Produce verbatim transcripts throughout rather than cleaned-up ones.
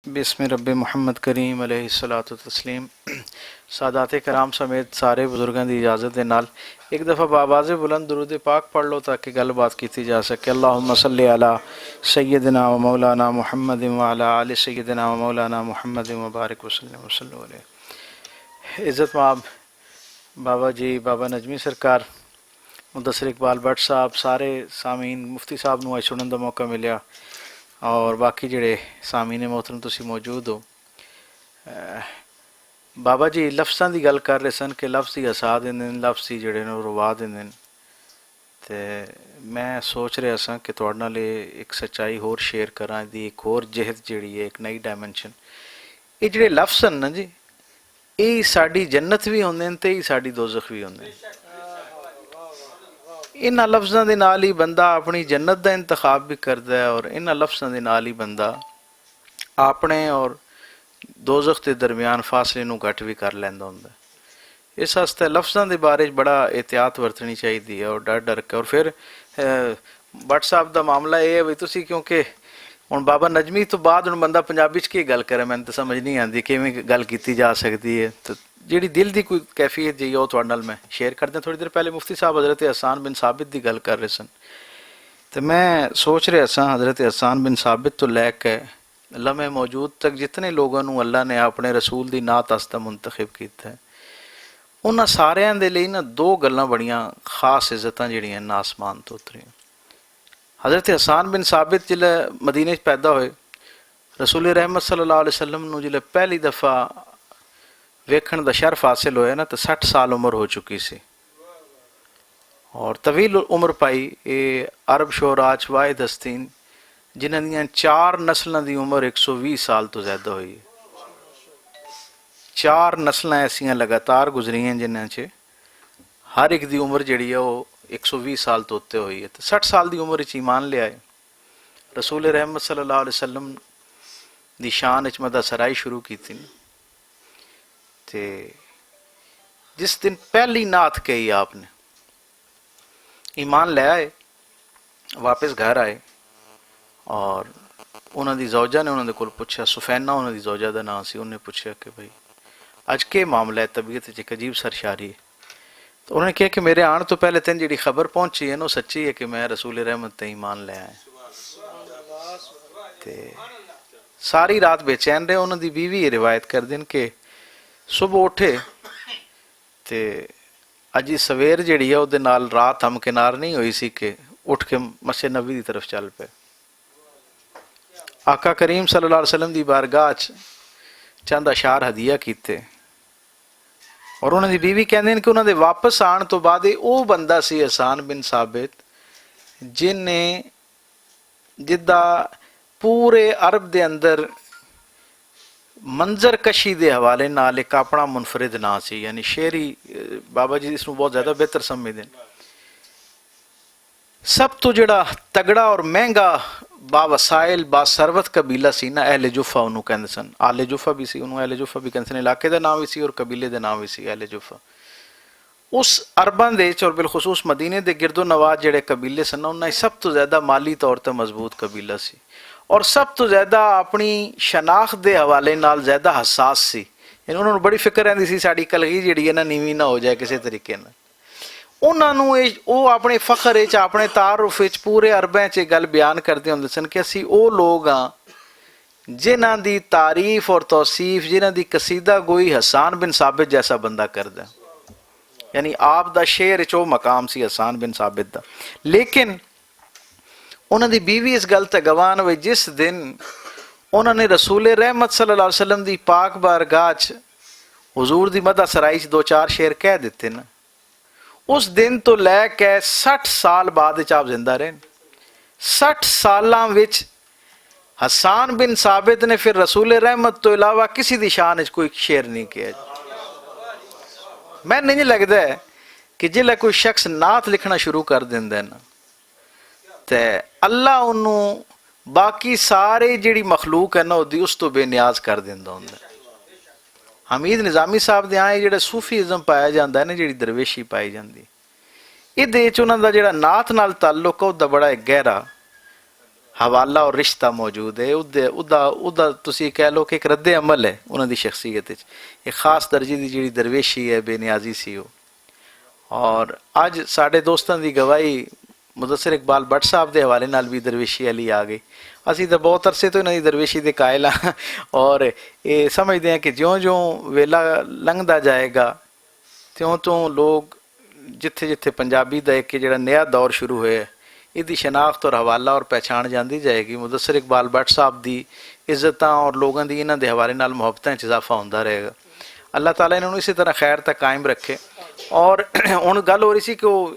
بسم رب محمد کریم علیہ الصلوۃ والتسلیم۔ سادات کرام سمیت سارے بزرگاں دی اجازت دے نال ایک دفعہ بآواز بلند درود پاک پڑھ لو تاکہ گل بات کیتی جا سکے۔ اللہم صلی علی سیدنا و مولانا محمد و علی آل سیدنا و مولانا محمد و بارک وسلم وسلم علیہ۔ عزت ماب بابا جی، بابا نجمی سرکار، مدثر اقبال بٹ صاحب، سارے سامعین، مفتی صاحب نوں اج سنن دا موقع ملیا اور باقی جڑے سامعین محترم تسی موجود ہو۔ اہ، بابا جی لفظاں دی گل کر رہے سن کہ لفظ ہی ہسا دیندے نے، لفظ ہی جڑے نے او روا دیندے نے۔ تے میں سوچ رہا ساں کہ تہاڈے نال اے ایک سچائی ہور شیئر کراں، دی ایک ہور جہت جڑی ہے، ایک نئی ڈائمنشن۔ اے جڑے لفظ ہن نا جی، اے ساڈی جنت وی ہوندے نے تے اے ساڈی دوزخ وی ہوندے نے۔ انہاں لفظاں دے نال ہی بندہ اپنی جنت دا انتخاب بھی کردا ہے اور انہاں لفظاں دے نال ہی بندہ اپنے اور دوزخ دے درمیان فاصلے نوں گھٹ بھی کر لیندا ہوندا ہے۔ اس واسطے لفظاں دے بارے چ بڑا احتیاط ورتنی چاہیدی ہے اور ڈر ڈر کے۔ اور پھر، اہ، بٹ صاحب دا معاملہ اے ہے بھی تسی، کیونکہ ہن بابا نجمی تو بعد ہن بندہ پنجابی چ کی گل کرے، مینوں تے سمجھ نہیں آندی کیویں گل کیتی جا سکدی ہے۔ تے جیڑی دل دی کوئی کیفیت جی، او تہاڈے نال میں شیئر کردے۔ تھوڑی دیر پہلے مفتی صاحب حضرت حسان بن ثابت دی گل کر رہے سن، تے میں سوچ رہا ساں، حضرت حسان بن ثابت تو لے کے لمحے موجود تک جتنے لوگاں نوں اللہ نے اپنے رسول دی نعت واسطے منتخب کیتا ہے، انہاں ساریاں دے لئی نا دو گلاں بڑیاں خاص عزتاں جڑیاں نا آسمان تو اتریاں۔ حضرت حسان بن ثابت جلے مدینے چ پیدا ہوئے، رسول رحمت صلی اللہ علیہ وسلم نوں جلے پہلی دفعہ ویکھن دا شرف حاصل ہویا نا، تے سٹھ سال عمر ہو چکی سی۔ اور طویل عمر پائی، اے عرب شعراء چ واحد ہستین جنہاں دیاں چار نسلاں دی عمر ایک سو ویہہ سال تو زیادہ ہوئی ہے۔ چار نسلاں ایسیاں لگاتار گزریاں جنہاں چ ہر ایک دی عمر جڑی ہے، وہ ایک سو ویہہ سال تو اتے ہوئی ہے۔ تے سٹھ سال دی عمر وچ ایمان لے آئے، رسول رحمت صلی اللہ علیہ وسلم دی شان وچ مدح سرائی شروع کیتی۔ تے جس دن پہلی نعت کہی آپ نے، ایمان لے آئے، واپس گھر آئے اور انہاں دی زوجہ نے انہاں دے کول پوچھا، سفینہ انہاں دی زوجہ دا نام سی، انہاں نے پوچھا کہ بھائی، اج کے معاملہ ہے؟ طبیعت وچ ایک عجیب سرشاری ہے۔ تو انہاں نے کہا کہ میرے آن تو پہلے تین جڑی خبر پہنچی ہے نا، وہ سچی ہے کہ میں رسول رحمت تے ایمان لے آیا۔ تے ساری رات بے چین رہے۔ انہاں دی بیوی یہ روایت کر دین کہ صبح اٹھے تے اج سویر جڑی ہے، اودے نال رات ہم کنار نہیں ہوئی سی کہ اٹھ کے مسجد نبوی دی طرف چل پے۔ آقا کریم صلی اللہ علیہ وسلم دی بارگاہ چ چند اشعار ہدیہ کیتے۔ اور انہاں دی بیوی کہندے نے کہ انہاں دے واپس آن تو بعد اے او بندہ سی حسان بن ثابت، جن نے، جدا پورے عرب دے اندر منظر کشی دے حوالے نال ایک اپنا منفرد نام سی، یعنی شعری، اے، بابا جی اس نوں بہت زیادہ بہتر سمجھدے نے۔ سب تو جڑا تگڑا اور مہنگا، با وسائل، با ثروت قبیلہ سی نا، اہل جفا انہوں کہندے سن۔ آل جفا بھی سی، انہوں اہل جفا بھی کہندے سن۔ علاقے دا نام بھی سی اور قبیلے دا نام بھی سی اہل جفا۔ اس عرباں دے وچ اور بالخصوص مدینے دے گرد و نواح جڑے قبیلے سن نا، انہاں وچ سب تو زیادہ مالی طور تے مضبوط قبیلہ سی اور سب تو زیادہ اپنی شناخت دے حوالے نال زیادہ حساس سی۔ یعنی انہاں نوں بڑی فکر رہندی سی ساڈی کلگی جڑی ہے نا، نیوی نہ ہو جائے کسے طریقے نال۔ انہاں نوں اے، او اپنے فخر وچ، اپنے تعارف وچ پورے عرباں وچ اے گل بیان کردے ہوندے سن کہ اسی او لوگ ہاں جنہاں دی تعریف اور توصیف، جنہاں دی قصیدہ گوئی حسان بن ثابت جیسا بندہ کردا۔ یعنی آپ دا شعر وچ او مقام سی حسان بن ثابت دا۔ لیکن انہاں دی بیوی اس گل تے گواہ ہوئی، جس دن انہاں نے رسول رحمت صلی اللہ علیہ وسلم دی پاک بارگاہ چ حضور دی مدح سرائی چ دو چار شعر کہہ دتے نا، اس دن تو لے کے سٹھ سال بعد وچ آپ زندہ رہے۔ سٹھ سالاں وچ حسان بن ثابت نے پھر رسول رحمت تو علاوہ کسی دی شان وچ کوئی شعر نہیں کہیا۔ میں نہیں لگدا ہے کہ جلے کوئی شخص نعت لکھنا شروع کر دیندا ہے نا، تے اللہ انہوں باقی سارے جڑی مخلوق ہے نا، اودی اس تو بے نیاز کر دیندا ہوندا ہے۔ حمید نظامی صاحب دے آئیں جڑا صوفی ازم پایا جاندا ہے نا، جڑی درویشی پائی جاندی، یہ دے چ انہاں دا جڑا نعت نال تعلق ہے، او دا بڑا ایک گہرا۔ حوالہ اور رشتہ موجود ہے۔ ادا ادا تسی کہہ لو کہ ایک رد عمل ہے انہاں دی شخصیت وچ۔ ایک خاص درجے دی جڑی درویشی ہے، بے نیازی سی وہ۔ اور اج ساڈے دوستاں دی گواہی مدثر اقبال بٹ صاحب دے حوالے نال بھی درویشی والی آ گئی۔ اسی تو بہت عرصے تو انہاں دی درویشی دے قائل ہاں اور یہ سمجھدے ہیں کہ جوں جوں ویلا لنگھدا جائے گا، تیوں توں لوگ جتھے جتھے پنجابی دا ایک جڑا نیا دور شروع ہویا ہے، اس دی شناخت اور حوالہ اور پہچان جاندی جائے گی۔ مدثر اقبال بٹ صاحب دی عزتاں اور لوگاں دی انہاں دے حوالے نال محبتاں وچ اضافہ ہوندا رہے گا۔ اللہ تعالیٰ انہاں نوں اسی طرح خیر تک قائم رکھے۔ اور ہن گل ہو رہی سی کہ وہ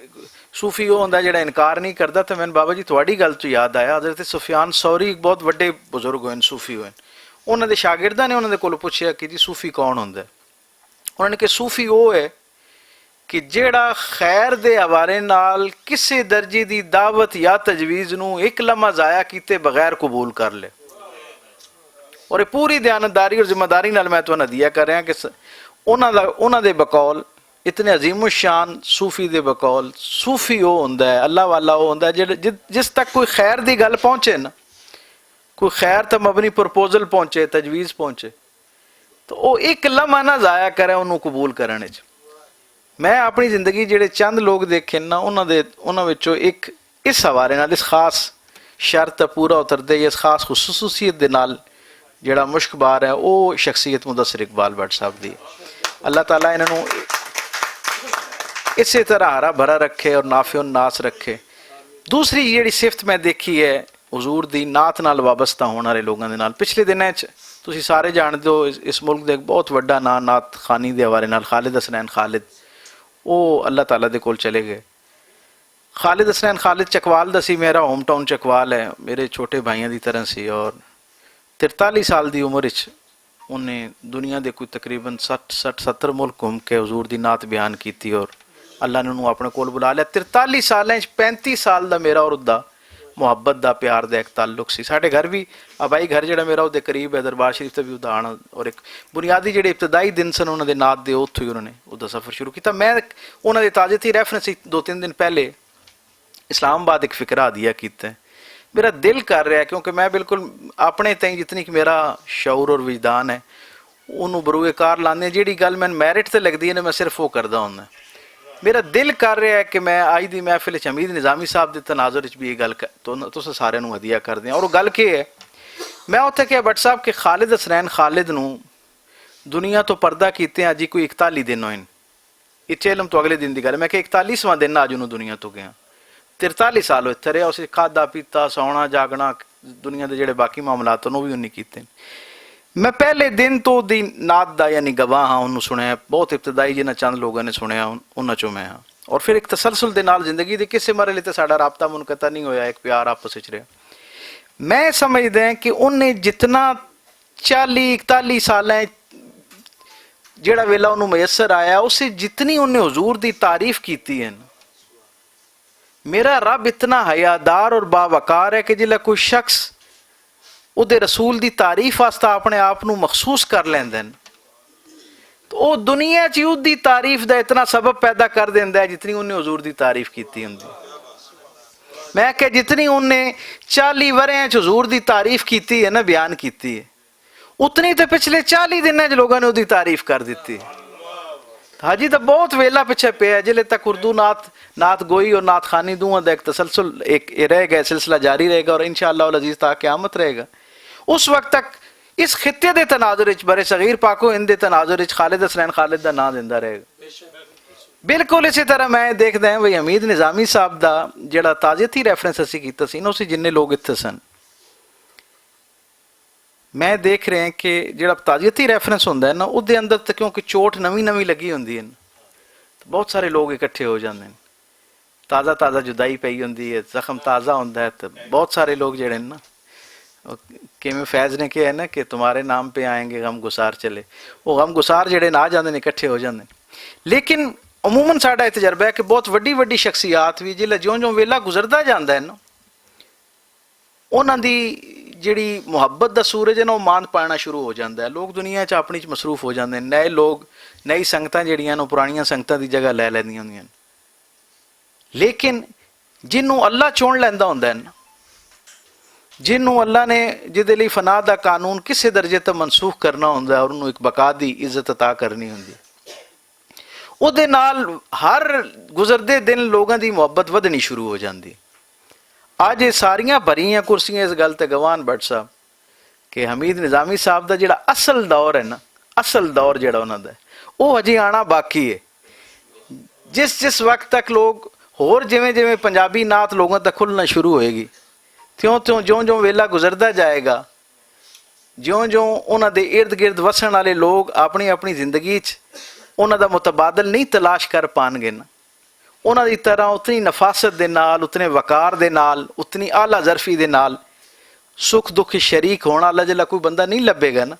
صوفی وہ ہوندا جڑا انکار نہیں کردا، تے میں بابا جی تہاڈی گل تو یاد آیا، حضرت سفیان ثوری ایک بہت وڈے بزرگ ہوئے، صوفی ہوئے۔ انہاں دے شاگرداں نے انہاں دے کول پوچھیا کہ جی صوفی کون ہوندا ہے؟ انہاں نے کہ صوفی وہ ہے کہ جیڑا خیر دے حوالے نال کسے درجے دی دعوت یا تجویز نوں ایک لمحہ ضائع کیتے بغیر قبول کر لے۔ اور یہ پوری دیانتداری اور ذمہ داری نال میں تہانوں ہدیہ کر رہا کہ س- انہاں دا انہاں دے بقول اتنے عظیم الشان صوفی دے بقول، صوفی وہ ہوندا ہے، اللہ والا وہ ہوندا ہے جس تک کوئی خیر دی گل پہنچے نا، کوئی خیر تے مبنی پروپوزل پہنچے، تجویز پہنچے، تو وہ ایک لمحہ نہ ضائع کرے انہوں قبول کرنے چ۔ میں اپنی زندگی جڑے چند لوگ دیکھے نا، انہاں دے انہاں وچوں ایک اس حوالے نال اس خاص شرط پورا اتردے یا اس خاص خصوصیت دے نال جڑا مشک بار ہے، وہ شخصیت مدثر اقبال بٹ صاحب دی۔ اللہ تعالیٰ انہاں نوں اسی طرح ہرا بھرا رکھے اور نافع الناس رکھے۔ دوسری جڑی صفت میں دیکھی ہے حضور دی نعت نال وابستہ ہون والے لوگاں دے نال، پچھلے دناں وچ تسی سارے جانتے ہو اس اس ملک دے ایک بہت وڈا ناں نعت خوانی دے حوالے نال خالد حسنین خالد، وہ اللہ تعالیٰ دے کول چلے گئے۔ خالد حسنین خالد چکوال دا سی، میرا ہوم ٹاؤن چکوال ہے، میرے چھوٹے بھائیاں دی طرح سی۔ اور ترتالیس سال دی عمر وچ انہیں دنیا دے کوئی تقریباً سٹھ سٹھ ستر ملک گھوم کے حضور دی نعت بیان کیتی اور اللہ نے انہوں اپنے کول بلا لیا۔ ترتالیس سالاں وچ پینتی سال دا میرا اور ادا محبت دا، پیار دا ایک تعلق سی۔ ساڈے گھر بھی، آبائی گھر جڑا میرا اودے قریب ہے، دربار شریف تے بھی ادا آنا اور ایک بنیادی جڑے ابتدائی دن سن انہاں دے نعت دے، اوتھوں ہی انہاں نے ادا سفر شروع کیتا۔ میں انہاں دے تازے تھی ریفرنس دو تین دن پہلے اسلام آباد ایک فقرہ ہدیہ کیتا ہے۔ میرا دل کر رہا ہے، کیونکہ میں بالکل اپنے تائیں جتنی کہ میرا شعور اور وجدان ہے، انہوں بروئے کار لانے ہیں۔ جیڑی گل میں میرٹ تے لگدی ہے نا، میں صرف وہ کردا ہوں۔ میرا دل کر رہا ہے کہ میں آج دی محفل وچ حمید نظامی صاحب دے تناظر وچ بھی یہ گل ک- تو- تساں سارے نوں ہدیہ کر دیاں۔ اور وہ گل کی ہے، میں اتھے کہیا بٹ صاحب کہ خالد حسنین خالد نوں دنیا تو پردہ کیتے ہیں جی کوئی اکتالی دن ہوئے۔ اچھے علم تو اگلے دن دی گل ہے، میں کہ اکتالیسواں دن اج انہوں دنیا تو گیا۔ ترتالیس سال اتھے رہیا، اسے کھادا پیتا، سونا جاگنا، دنیا دے جڑے باقی معاملات انہوں بھی انہیں کیتے۔ میں پہلے دن تو دی نعت دا یعنی گواہ ہاں، انہوں سنیا، بہت ابتدائی جنہاں چند لوگوں نے سنیا، ان- انہاں چوں میں ہاں۔ اور پھر ایک تسلسل دے نال زندگی دے کسے مرحلے تے ساڈا رابطہ منقطع نہیں ہویا، ایک پیار آپس وچ رہیا۔ میں سمجھدا ہاں کہ انہیں جتنا چالی اکتالی سالاں جڑا ویلا انہوں میسر آیا، اسے جتنی انہیں حضور دی تعریف کیتی ہے نا، میرا رب اتنا حیادار اور باوقار ہے کہ جلے کوئی شخص اودے رسول دی تعریف واسطے اپنے آپ نوں مخصوص کر لیندے نے، تو او دنیا چ اودی تعریف دا اتنا سبب پیدا کر دیندا ہے جتنی انہیں حضور دی تعریف کیتی ہوندی۔ میں کہ جتنی انہیں چالی وریاں چ حضور دی تعریف کیتی ہے نا، بیان کیتی ہے، اتنی تے پچھلے چالی دناں چ لوگاں نے اودی تعریف کر دتی۔ حاجی دا بہت ویلا پچھے پیا ہے، جلے تک اردو نعت، نعت گوئی اور نعت خوانی دوواں دا ایک تسلسل، ایک، یہ رہ گئے، سلسلہ جاری رہے گا اور انشاءاللہ العزیز تا قیامت رہے گا۔ اس وقت تک اس خطے دے تناظر وچ، بر صغیر پاک و ہند دے تناظر وچ خالد حسنین خالد دا نام زندہ رہے گا۔ بالکل اسی طرح میں دیکھدا ہاں بھئی حمید نظامی صاحب دا جڑا تعزیتی ریفرنس اسی کیتا سی نا، اسی جننے لوگ اتھے سن، میں دیکھ رہے ہیں کہ جڑا تعزیتی ریفرنس ہوندا ہے نا، اس دے اندر تے کیونکہ چوٹ نویں نویں لگی ہوندی ہے نا، تو بہت سارے لوگ اکٹھے ہو جاندے ہیں۔ تازہ تازہ جدائی پئی ہوندی ہے، زخم تازہ ہوندا ہے، تو بہت سارے لوگ جڑے ہیں نا، وہ کیویں فیض نے کہا ہے نا کہ تمہارے نام پہ آئیں گے غم گسار چلے، وہ غم گسار جڑے نہ آ جاندے نے، اکٹھے ہو جاندے نے۔ لیکن عموماً ساڈا یہ تجربہ ہے کہ بہت وڈی وڈی شخصیات بھی جلے جوں جوں ویلا گزردا جاندا ہے نا، انہاں دی جڑی محبت دا سورج ہے نا، وہ ماند پانا شروع ہو جاندا ہے۔ لوگ دنیا چ اپنی چ مصروف ہو جاندے ہیں، نئے لوگ، نئی سنگتاں جڑیاں نے، پرانیاں سنگتاں دی جگہ لے لیندیاں ہوندیاں نے۔ لیکن جنوں اللہ چن لیندا ہوندا ہے نا، جنوں اللہ نے، جدے لئی فنا دا قانون کسے درجے تے منسوخ کرنا ہوندا ہے اور انہوں ایک بقا دی عزت عطا کرنی ہوندی، او دے نال ہر گزردے دن لوگاں دی محبت ودھنی شروع ہو جاندی۔ اج اے ساریاں بھریاں کرسیاں اس گل تے گواہ ہن بٹ صاحب کہ حمید نظامی صاحب دا جڑا اصل دور ہے نا، اصل دور جڑا انہاں دا ہے، او ہجے آنا باقی ہے۔ جس جس وقت تک لوگ ہور جویں جویں پنجابی نعت لوگاں تک کھلنا شروع ہوئے گی، تیوں تیوں جوں جوں ویلا گزردا جائے گا، جوں جوں انہاں دے ارد گرد وسن والے لوگ اپنی اپنی زندگی چ انہاں دا متبادل نہیں تلاش کر پان گے نا، انہاں دی طرح اتنی نفاست دے نال، اتنے وقار دے نال، اتنی اعلیٰ ظرفی دے نال سکھ دکھ شریک ہونا اللہ جلا کوئی بندہ نہیں لبے گا نا۔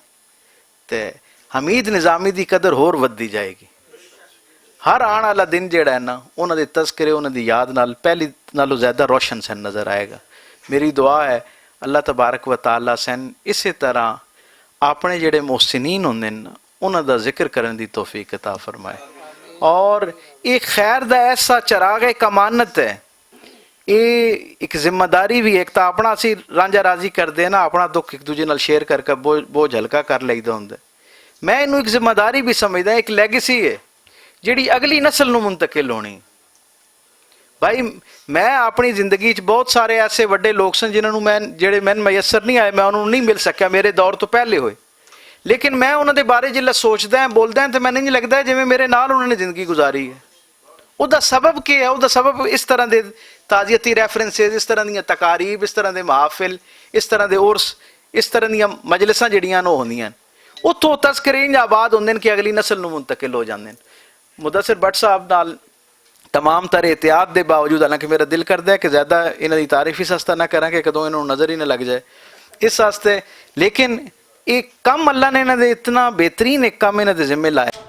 تے حمید نظامی دی قدر ہور ودھدی جائے گی۔ ہر آن والا دن جڑا ہے نا، انہاں دے تذکرے، انہاں دی یاد نال پہلی نالوں زیادہ روشن سن نظر آئے گا۔ میری دعا ہے، اللہ تبارک و تعالیٰ سن اسے طرح اپنے جڑے محسنین ہوندے نے، انہاں دا ذکر کرن دی توفیق عطا فرمائے۔ اور ایک خیر دا ایسا چراغ، ایک امانت ہے، اے ایک ذمہ داری بھی، ایک تاں اپنا اسی رانجھا راضی کردے نا، اپنا دکھ ایک دوجے نال شیئر کر کے بوجھ بوجھ ہلکا کر لئیدا ہوندا ہے۔ میں اینوں ایک ذمہ داری بھی سمجھدا، ایک لیگیسی ہے جڑی اگلی نسل نوں منتقل ہونی۔ بھائی، میں اپنی زندگی چ بہت سارے ایسے وڈے لوگ سن جنہاں نوں میں، جڑے میں میسر نہیں آئے، میں انہاں نوں نہیں مل سکیا، میرے دور تو پہلے ہوئے۔ لیکن میں انہاں دے بارے جلے سوچدا ہاں، بولدا ہاں، تے میں نہیں لگدا جویں میرے نال انہاں نے زندگی گزاری ہے۔ او دا سبب کی ہے؟ او دا سبب اس طرح دے تعزیتی ریفرنسز، اس طرح دیاں تقاریب، اس طرح دے محافل، اس طرح دے عرس، اس طرح دیاں مجلساں جڑیاں نو ہوندیاں، اتھوں تذکرے انج آباد ہوندے نے کہ اگلی نسل نوں منتقل ہو جاندے نے۔ مدثر بٹ صاحب نال تمام تر احتیاط دے باوجود، حالانکہ میرا دل کردا ہے کہ زیادہ انہاں دی تعریف اس واسطے نہ کراں کہ کدوں انہاں نوں نظر ہی نہ لگ جائے، اس واسطے۔ لیکن ایک کم اللہ نے انہاں دے، اتنا بہترین ایک کم انہاں دے ذمے لایا۔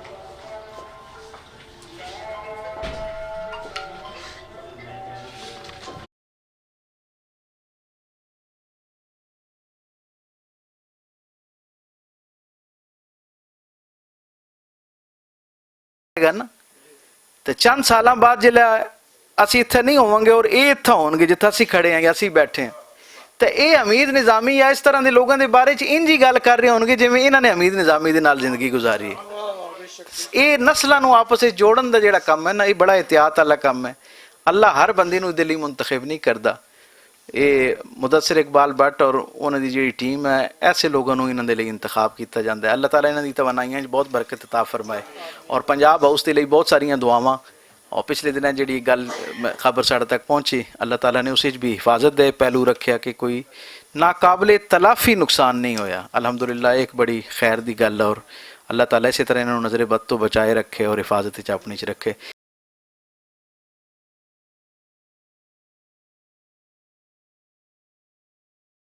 تے چند سالاں بعد جلے اسی اتھے نہیں ہوواں گے اور اے اتھا ہون گے جتھا اسی کھڑے ہیں یا اسی بیٹھے ہیں، تے اے حمید نظامی یا اس طرح دے لوگاں دے بارے چ انج ہی گل کر رہے ہون گے جویں انہاں نے حمید نظامی دے نال زندگی گزاری ہے۔ اے نسلاں نوں آپس وچ جوڑن دا جڑا کم ہے نا، اے بڑا احتیاط والا کم ہے۔ اللہ ہر بندے نوں دلی منتخب نہیں کردا۔ اے مدثر اقبال بٹ اور انہاں دی جڑی ٹیم ہے، ایسے لوگاں نوں انہاں دے لئی انتخاب کیتا جاندا ہے۔ اللہ تعالیٰ انہاں دی توانائیاں وچ بہت برکت عطا فرمائے۔ اور پنجاب ہاؤس دے لئی بہت ساریاں دعاواں۔ اور پچھلے دناں جڑی گل، خبر ساڈے تک پہنچی، اللہ تعالیٰ نے اس وچ بھی حفاظت دے پہلو رکھیا کہ کوئی ناقابل تلافی نقصان نہیں ہویا۔ الحمدللہ، ایک بڑی خیر دی گل ہے اور اللہ تعالیٰ اسی طرح انہاں نوں نظر بد تو بچائے رکھے اور حفاظت وچ اپنی چ رکھے۔